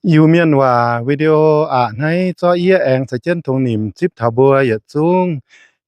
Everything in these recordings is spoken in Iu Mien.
Iu-Mienh waac video aqc hneiv zorqv yie aengx caux jienv tongx nimc zipv taux mbuo yietc zungv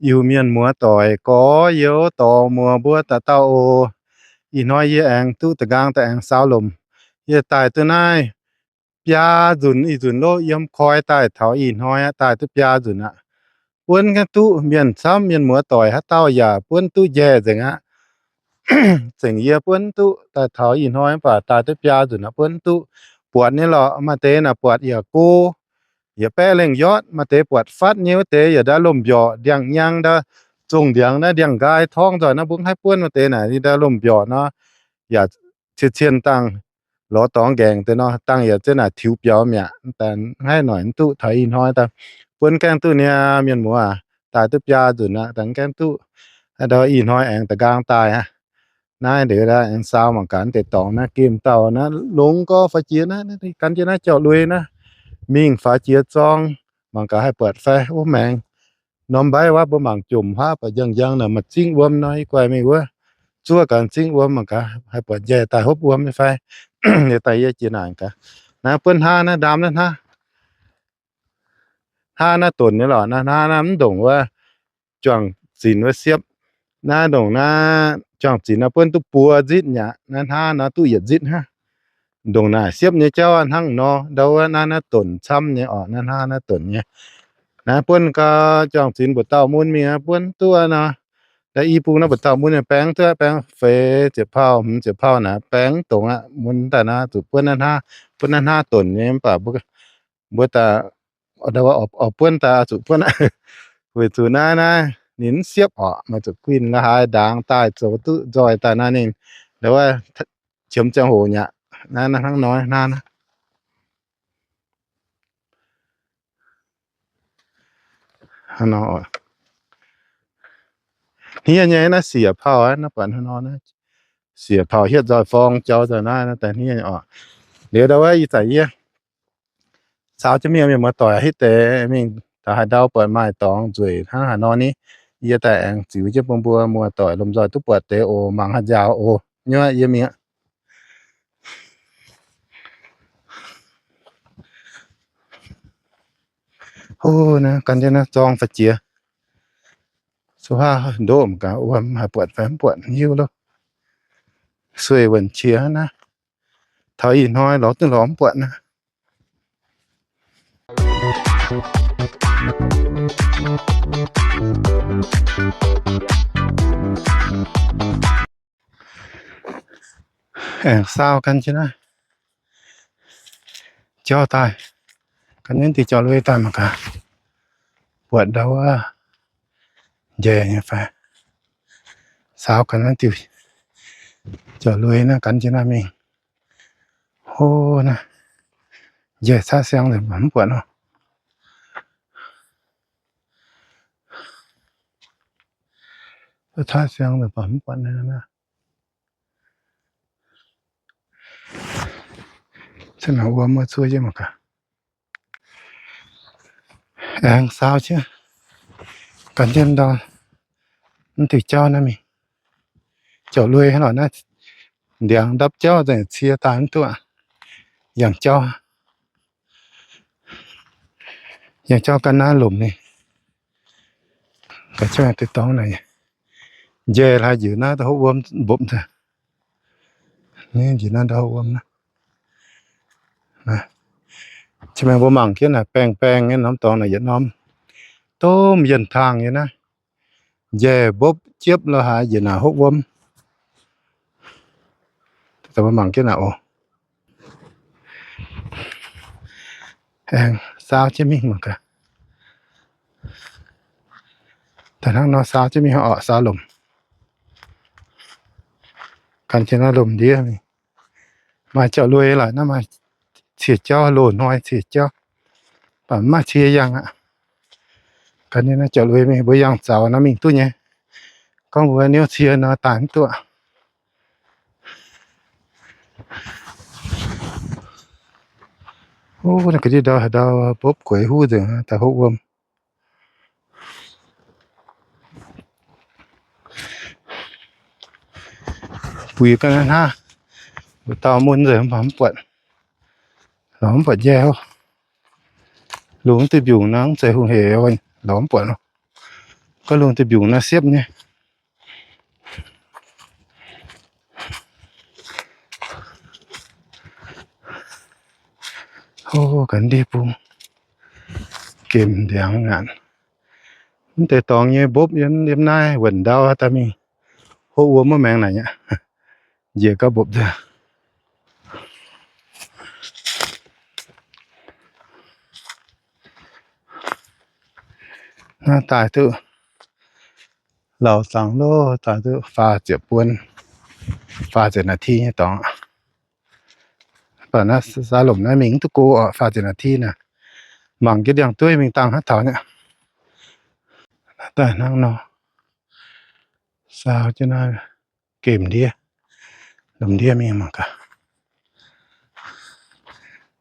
Iu-Mienh muoz-doic gorx-youz dorc muoz mbuo dauh dauh oc. Ih hnoi yie aengx duqv da'nqaang daaih aengx saau lomc. Yie daaih duqv naaiv biaa nzunc, ih nzunc lov yiem koi daaih taux ih hnoi aqv, daaih duqv biaa nzunc aqv. Buonv gaengh duqv mienh camv, mienh muoz-doic haaix dauh yaac buonv duqv njaih nzengc aqv. Zengc yie buonv duqv daaih taux ih hnoi mv baac daaih duqv biaa nzunc aqv, buonv duqv. Buatc nyei lorqc, maaih deix naaic buatc yaac go, yaac baeqv lengh yotv, maaih deix buatc fatv nyei wuov deix yaac ndaav lomh mbiorqc ndiangx-nyang ndaav, zongh ndiangx naaiv ndiangx-nqaai torngv nzoih naaiv mbuo mv haih buonv, maaih deix naaic ninh ndaav lomh mbiorqc nor, yaac cien-cien dangh lorz dorngx nqaengc deix nor, dangh yaac ziex naaic tiux biaux mi'aqv. Daaih hnangv naaiv noic mv duqv taux ih hnoi daaih buonv gaengh duqv niaa mienh muoz, daaih duqv biaa nzunc aqv, daaih mv gaengh duqv. Ndau ih hnoi aengx da'nqaang daaih aqv. Naaiv ndeic aengx saau mangc gaax deix dorngx naaiv gemh dauh naaiv longx gorx faix jiex naaiv, gan jienv naaiv jauv-lui naaiv mingh faix jiex zorng, mangc gaax haih buatc fai wuov maengx. Norm mbaiv wuov mbuo mangc jomc huaav baac njang-njang naaic maaih zingv wuom nor, ih guaih mingh wuov zuov gaax zingv wuom mangc gaax haih buatc njaih daaih hopv wuom nyei fai. Liuz daaih yie jiex naaic gaax. Naaiv buonv hnangv naaiv ndaam naaiv hnangv. Hnangv naaiv donc nyei lorqc, naaiv hnangv naaiv mv ndongc wuov juang-zinx wuov siepv. Naaiv ndongc naaiv juang-zinx naaiv buonv duqv buo nzitv nyei aqv, naaiv hnangv naaiv duqv yietc nzitv hnangv. Ndongc naaic siepv nyei jauv hnangv nor, ndau wuov naaiv naaiv donc camv nyei orqc, naaiv hnangv naaiv donc nyei. Naaiv buonv gau juang-zinx mbuoqc dauh mun mingh buonv duqv nor. Naaiv i bung naaiv mbuoqc dauh mun nyei baeng duqv baeng feix ziepc pauh, hmz ziepc pauh naaic baeng dongz aqv. Mun daaih naaiv zuqc buonv naaiv hnangv, buonv naaiv hnangv donc nyei mv baac mbuo daaih oix buonv daaih zuqc buonv aqv. Weic zuqc naaiv naaiv ninh mv siepv orqc, maaih zuqc guinh la'haaix ndaangc daaih zoux duqv nzoih daaih naaiv ninh ndau wuov qiemx ziangh hoc nyei aqv. Naaiv hnangv nor naaiv. Hniev nyei naaiv siec pauh aqv, naaiv buatc hnangv nor naaiv siec pauh hietv nzoih forng jauv nzoih naaiv, naaiv daaih hniev nyei orqc. Liuz ndau wuov ih zanc yie saau jienv mingh, mienh muoz-doic hitv deix mingh taux haaix ndau buatc maaih dorngx nzueic hnangv haaix nor ni, yie daaih aengx ziux jienv bun mbuo muoz-doic lomh nzoih duqv buatc deix oc, mangc haaix nziaaux oc. Nyuoqv yie mingh aqv. Hov, naaiv gan jienv naaiv zorng fai jiex. Suv haav ndoqv mangc gaax wuom haih buatc fai mv buatc hiuv loh. Sueih wuonh qiex naaiv. Taux ih hnoi lorz duqv lorz mv buatc naaiv. Aengx saau gan jienv naaiv jauv daaih, gan jienv diuh jauv-lui daaih mangc gaax, buatc ndau wuov njaih nyei fai. Saau gan naaiv diuh jauv-lui naaiv gan jienv naaiv mingh. Hov, naaiv njaih caqv siang nzengc mv buatc nor. Caqv siang nzengc mv buatc naaiv. Cen naaic wuom zuov jienv mangc gaax. Aengx saau jienv, gan jienv ndau naaiv diuh jauv naaiv mingh. Jauv-lui haaix lorqc naaiv, ndiangx ndapv jauv nzengc cie daaih mv duqv. Yangh jauv, yangh jauv gan naaiv lomc ninh. Gaax jienv deix dorngx naaic, njaih laaix njiec naaiv da'hopv wuom mbopv nzengc. Njiec naaiv da'hopv wuom naaiv. Jiex mingh mbuo mangc jienv naaic, baengh baengh nyei norm dorngx naaic yietc norm, domh yienh taangh nyei naaiv. Njaih mbopv jiepv lo haaix njiec naaic hopv wuom. Mbuo mangc jienv naaic oc. Aengx saau jienv mingh mangc gaax. Daaih hnangv nor saau jienv mingh orqc, saau lomc. Gan jienv naaiv lomc ndiev mingh. Maaih jauv-lui laaix naaiv maaih cie jauv, loz-hnoi cie jauv, baac mv maaih cie yangh aqv. Gan jienv naaiv jauv-lui mingh, mbuo yangh zaux naaiv mingh duqv nyei. Gorngv mbuo niouv cie nor daaih mv duqv. Ov, naaiv ga'ndiev ndau haaix ndau mbopv gueix huv nzengc daaih hopv wuom. Buix ga'naaiv hnangv, mbuo dauh mun nzengc mv baac mv buatc. Lorz mv buatc njaih oc. Lungh duih mbiungc nor mv zeiz hungh hec, lorz mv buatc oc. Gorngv lungh duih mbiungc nor siepv nyei. O, ga'ndiev bung gemh ndiangx ngaanc. Mv deix dorngx nyei mbopv yiem naaiv wuonh ndau daaih mingh hopv wuom wuov maengx naaic aqv. Njiec gauh mbopv nzengc. Naaiv daaih duqv lauz zangx loh, daaih duqv faah ziepc buon, faah ziepc นาที nyei dorngx. Mv baac naaiv saa lomc naaiv mingh mv duqv go oc, faah ziepc นาที naaic. Mangc jienv ndiangx-dueiv mingh dangh haaix taux nyei. Naaiv daaih hnangv nor, saau jienv naaiv gemh ndiev, lomh ndiev mingh mangc gaax.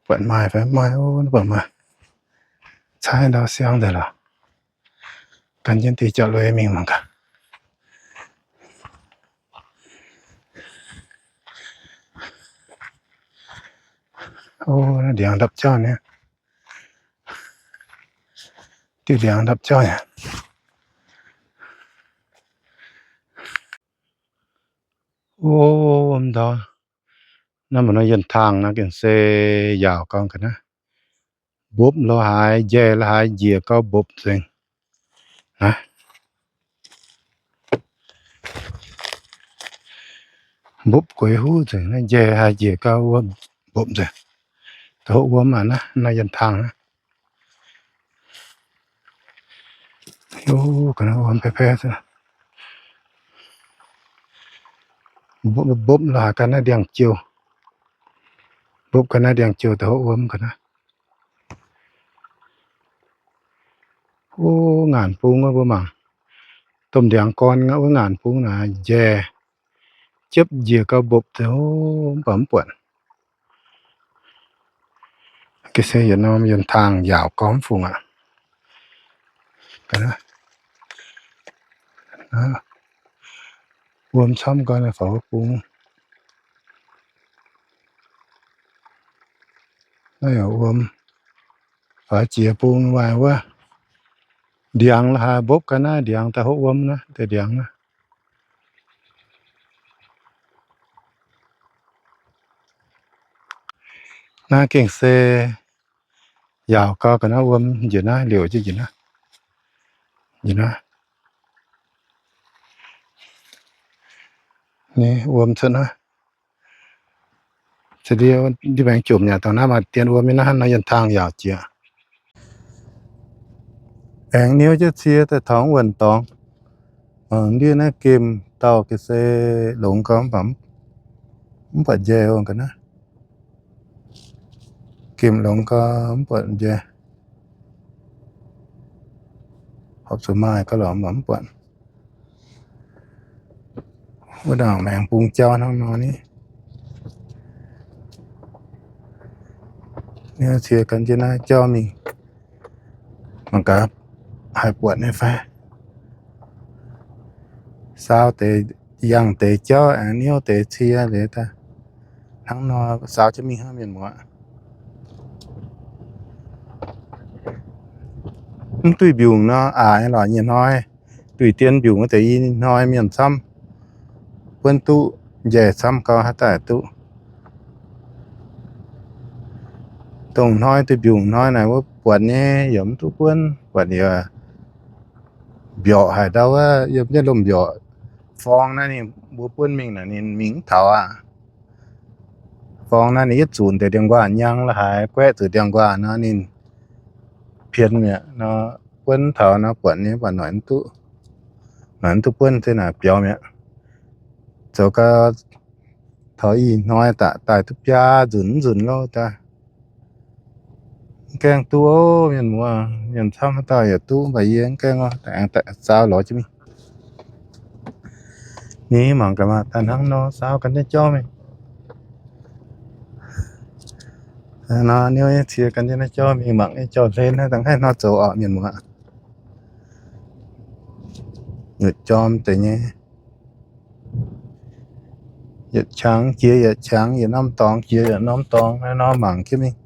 Buatc maaih fai mv maaih, o, buatc maaih. Caaiv ndau siang deix lorqc. Gan jienv deix jauv-lui mingh mangc gaax. O, ndiangx ndapv jauv nyei. Diuh ndiangx ndapv jauv nyei. O, ndau. Naaiv mbuo nor yienh taangh naaiv gengh se yaauc gau ga'naaiv. Mbopv lo haaix, njaih lo haaix, njiec gauh mbopv nzengc. Naaiv mbopv gueix huv nzengc, naaiv njaih haaix njiec gauh wuom mbopv nzengc. Da'hopv wuom aqv naaiv, naaiv yienh taangh naaiv. Ga'naaiv wuom paix paix. Mbopv lo haaix ga'naaiv ndiangx-jiou. Mbopv ga'naaiv ndiangx-jiou da'hopv wuom ga'naaiv. O, ngaanc bung wuov mbuo mangc. Domh ndiangx gorn wuov ngaanc bung naaic njaih jiepv njiec gauh mbopv deix, o, mv baac mv buatc. Ga'sie yietc norm yienh taangh yaauc gormx fungc aqv. Wuom camv gau naaiv faaux wuov bung. Naaiv yaac wuom faaux jiex bung waaic wuov. Ndiangx lo haaix mbopv ga'naaiv ndiangx daaih hopv wuom naaiv deix ndiangx naaiv. Naaiv gengh se yaauc gau ga'naaiv wuom njiec naaiv liouc jienv njiec naaiv. Njiec naaiv. Ni wuom cuotv naaiv. Za'ndiev ndiev maengx jomc yaac dongh naaiv maaih dien wuom nyei naaiv, hnangv nor yienh taangh yaauc jiex. Aengx niouv jienv cie daaih taux wuonh dorngx. Ndiev naaiv gemh dauh ga'sie longx gau mv baac mv buatc njaih ong ga'naaiv. Gemh longx gau mv buatc njaih. Horpc zuqc maaih gau lorqc mv baac mv buatc. Wuov ndaangc maengx bung jauv hnangv nor ni. Niouv cie gan jienv naaiv jauv mingh, mangc gaax haih buatc nyei fai. Saau deix, yangh deix jauv aengx niouv deix cie liuz daaih. Hnangv nor saau jienv mingh hnangv mienh muoz. Mv duih mbiungc nor aac lorqc nyei hnoi. Duih dien mbiungc wuov deix i hnoi mienh camv buonv duqv njaih camv gau haaix daaih duqv. Dongh hnoi duih mbiungc hnoi naaic wuov buatc nyei yaac mv duqv buonv, buatc yaac mbiorqc haic ndau wuov, yiem jienv lomh mbiorqc forng naaiv ninh mbuo buonv mingh naaic ninh mingh mv taux aqv. Forng naaiv ninh yietv zunc deix ndiangx-nquaah nyang la'haaix, guaeqv zuqc ndiangx-nquaah nor ninh pien mi'aqv nor, buonv taux nor buatc nyei, mv baac noic mv duqv, noic mv duqv buonv se naaic biaux mi'aqv. Zoux gau taux ih hnoi daaih daaih duqv biaa nzunc nzunc lo daaih. Mv gaengh duqv oc mienh muoz, mienh camv haaix dauh yaac duqv, mv baac yie mv gaengh oc. Daaih aengx daaih saau lorz jienv mingh. Ni mangc gaax maah, daaih hnangv nor saau gan jienv jauv mingh. Nor niouv nyei cie gan jienv naaiv jauv mingh mangc nyei jauv-hlen naaiv dangh haih hnoi zoux oc mienh muoz. Nyutc jorm deix nyei. Yietc qangx jiex yietc qangx, yietc norm dorngx jiex yietc norm dorngx, naaiv nor mangc jienv mingh.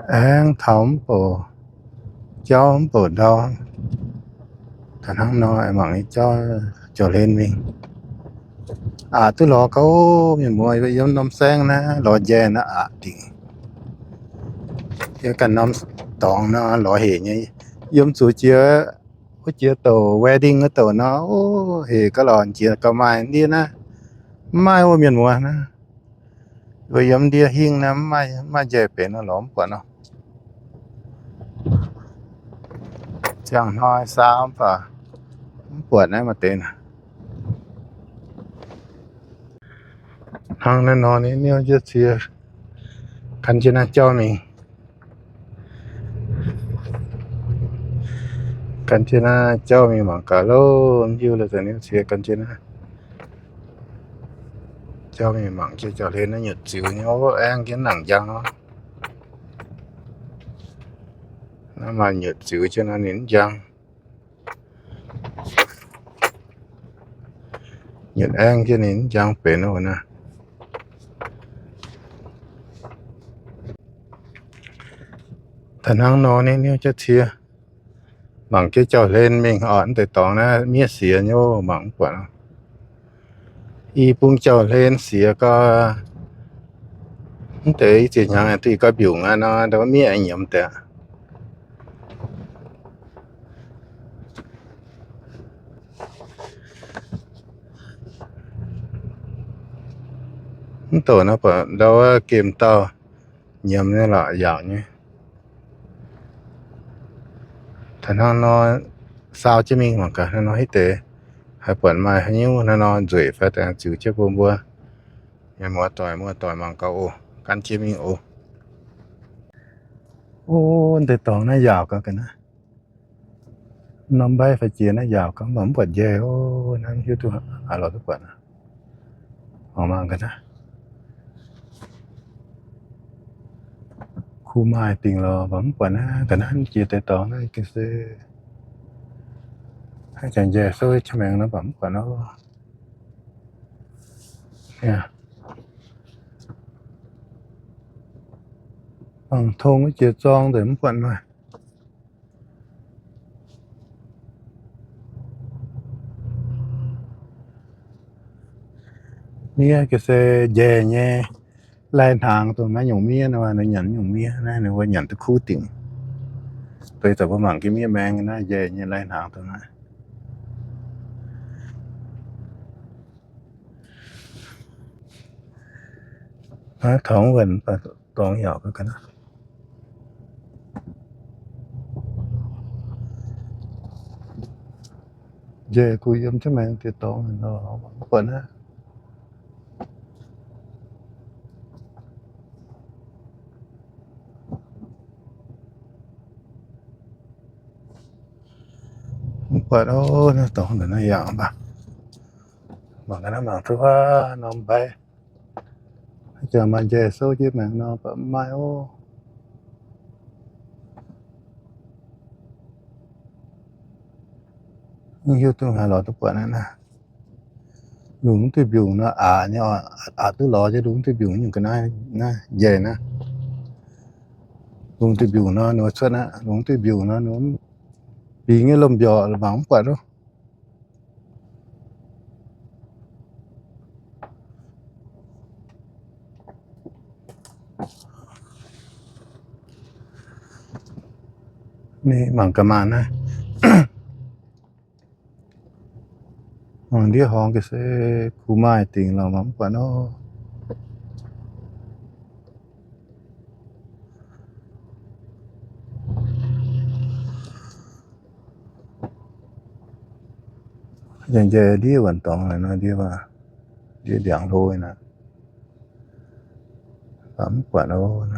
Aengx taux mv bouc jauv mv bouc ndau, taux hnangv nor mangc nyei jauv jauv-hlen mingh. Aqc duqv lorz gauh mienh muoz yiem norm saengv naaiv lorz njaih naaiv aqc dingc. Yiem ganh norm dorngx nor lorz hec nyei. Yiem zuqc jiex, wuov jiex douc wedding wuov douc nor, hec gauh lorz jiex gauh maaih ndiev naaiv, mv maaih wuov mienh muoz naaiv. Yiem ndiev hingh naaiv mv maaih njaih benx nor lorz mv buatc nor. Ziangh hnoi saa mv baac mv buatc naaiv maaih deix. Hnangv naaiv nor niuv jienv cie, gan jienv naaiv jauv mingh. Gan jienv naaiv jauv mingh mangc gaax loh, mv hiuv lorqc, niuv cie gan jienv naaiv jauv mingh mangc jienv jauv-hlen naaiv nyutc ziux nyei, aengv jienv nangc njang oc. Naaiv maaih nyutc ziux jienv naaiv ninh mv njang. Nyutc aengv jienv ninh mv njang benx oc naaiv. Da'hnangv nor niuv jienv cie, mangc jienv jauv-hlen mingh oc. Mv deix dorngx naaiv miev siex nyei oc, mangc mv buatc nor. I bung jauv-hlen siex gau, mv deix i ziex hnyangx duqv i gau mbiungc aqv nor, ndau miev aengx nyiemz deix. Mv douc nor buatc ndau gemh dauh nyiemz nyei lorqc, yaauc nyei. Taux hnangv nor saau jienv mingh mangc gaax hnangv nor hitv deix, haaix buatc maaih haaix nyungc hnangv nor nzueic fai daaih ziux jienv bun mbuo mienh muoz-doic muoz-doic mangc gaax oc. Gan jienv mingh oc. O, deix dorngx naaiv yaauc gaax ga'naaiv. Norm mbaiv fai jiex naaiv yaauc gaax, mv baac mv buatc njaih oc. Naaiv hiuv duqv haaix lorz duqv buatc. Mangc ga'naaiv. Kuv maaih dingc lorqc, mv baac mv buatc naaiv ga'naaiv jiex deix dorngx naaiv ga'naaiv se haih jangx njaih souv qaqv maengx nor, mv baac mv buatc nor. Mangc tong wuov jiex zorng nzengc mv buatc maaih. Miev ga'sie njaih nyei, lai hnaangx dongh naaiv nyungc miev nor, ninh nyanc nyungc miev naaiv, ninh mbuo nyanc duqv kuv dingc. Deix za'gengh mbuo mangc ga'miev maengx naaiv njaih nyei lai hnaangx dongh naaiv. Naaiv taux wuonh dorngx yaac ga'naaiv. Njaih kuh yiem jienv maengx diex dorngx nor, mv buatc naaiv. Mv buatc oc, naaiv dorngx naaiv yaac mv baac mangc ga'naaiv mangc duqv wuov norm mbaiv. Jangx maaih njaih souv jienv maengx nor, mv baac mv maaih oc. Mv hiuv duqv haaix lorz duqv buatc naaiv naaiv. Lungh mv duih mbiungc nor, aqc nyei, aqc duqv lorz jienv lungh mv duih mbiungc nyungc ga'naaiv naaiv njaih naaiv. Lungh duih mbiungc nor ninh cuotv aqv. Lungh mv duih mbiungc nor ninh bingx nyei lomh mbiorqc mangc mv buatc oc. Ninh mangc gaax maah naaiv. Mangc ndiev horngz ga'sie kuh maaih dingc lorqc, mangc mv buatc oc. Njaih njaih ndiev wuonh dorngx naaiv, ndiev, ndiev ndiangx hlo naaiv, mv buatc oc.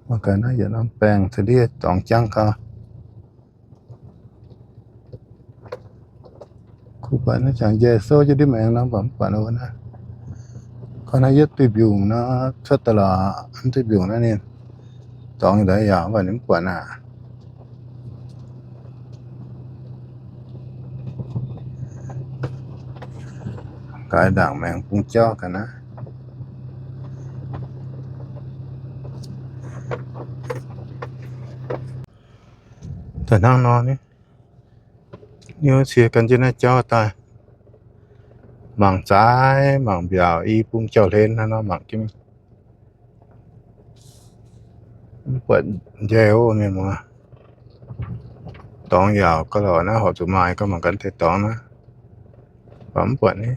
Mangc gaax naaiv yietc norm baengh caux ndiev dorngx jangv gau. Kuh buatc naaiv jangx njaih souv jienv ndiev maengx nor, mv baac mv buatc oc naaiv. Gorngv naaiv yietv duih mbiungc nor, cuotv daaih lorqc, mv duih mbiungc naaiv ninh dorngx daaih yaac mv baac ninh mv buatc aqv. Gaaix ndaangc maengx bung jauv ga'naaiv. Hnangv nor, niouv cie gan jienv naaiv jauv daaih, mangc zaaix mangc mbiaauc i bung jauv-hlen hnangv nor mangc jienv. Mv buatc njaaux mienh muoz. Dorngx yaauc gauh lorqc naaiv, horpc zuqc maaih gauh mangc gaax deix dorngx naaiv, mv buatc ni.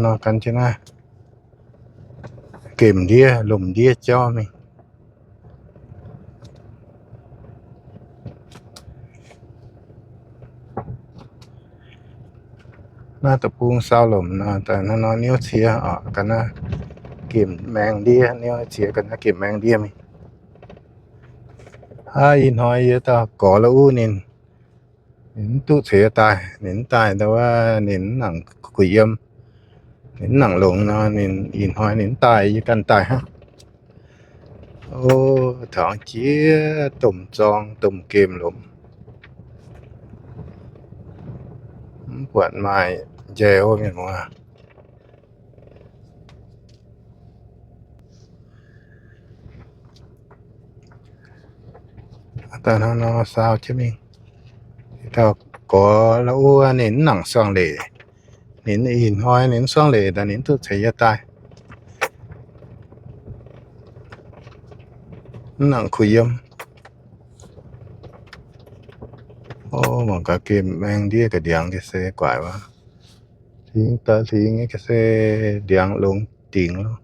Nor gan jienv naaiv, gemh ndiev lomc ndiev jauv mingh. Naaiv deic-bung saau lomc nor, daaih naaiv nor niouv cie oc, ga'naaiv gemh maeng ndiev, niouv cie ga'naaiv gemh maeng ndiev mingh. Aav, ih hnoi yie dauh gorx la'uv ninh, ninh mv duqv ceix daaih, ninh mv daaih ndau wuov ninh mv nangc kuh yiem, ninh mv nangc longx nor, ninh ih hnoi ninh mv daaih, yie ganh daaih hnangv. O, taux jiex domh zorng domh gemh lomc, mv buatc maaih njaaux mienh muoz. Daaih hnangv nor saau jienv mingh. Dauh gorx la'uv ninh mv nangc suangx leic. Ninh ih hnoi ninh mv suangx leic daaih, ninh duqv ceix yie daaih. Mv nangc kuh yiem. O, mangc gaax gemh maeng ndiev ga'ndiangx ga'se guaic wuov. Hlingx daaih hlingx ga'se ndiangx longx dingc loh.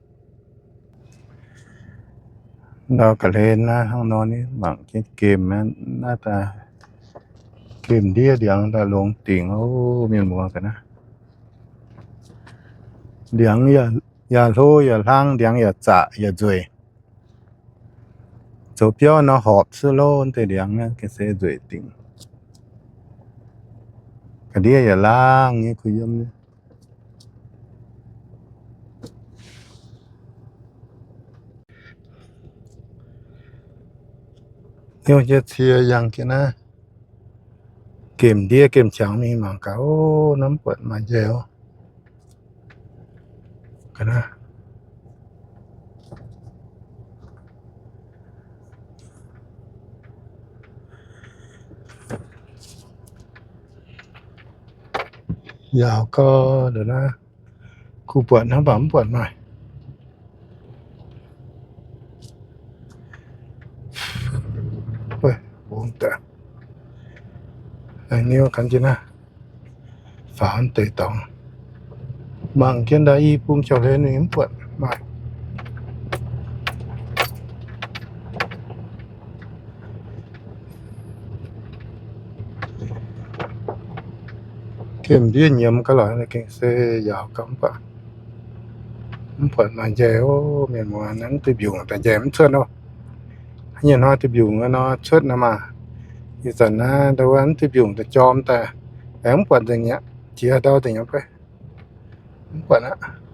Ndau ga'hlen naaiv hnangv nor, mangc jienv gemh naaiv daaih, gemh ndiev ndiangx daaih longx dingc o, mienh muoz ga'naaiv. Ndiangx yaac hlo yaac hlang, ndiangx yaac zaqc yaac nzueic. Zoux biauv nor horpc suv loh deix ndiangx naaiv ga'se nzueic dingc. Ga'ndiev yaac laangh nyei kuh yiem. Niouv jienv cie yangh jienv naaiv, gemh ndiev gemh qangx mingh mangc gaax, o, mv buatc maaih njaaux. Yaauc gau, ndongc naaiv kuh buatc hnangv, mv baac mv buatc maaih. Niouv gan jienv naaiv, faaux deix dorngx. Mangc jienv ndau i bung jauv-hlen mingh mv buatc maaih. Gemh ndiev nyiemz ga'lorqc, gengh se yaauc gau mv baac mv buatc maaih njaaux. O, mienh muoz, naaiv duih mbiungc daaih njaaux mv cuotv nor. Haaix nyungc hnoi duih mbiungc nor cuotv nor maah. Ih zanc naaiv ndau wuov duih mbiungc daaih jorm daaih, aengx mv buatc nzengc mi'aqv. Jiex ndau deix nyei fai? Mv buatc aqv.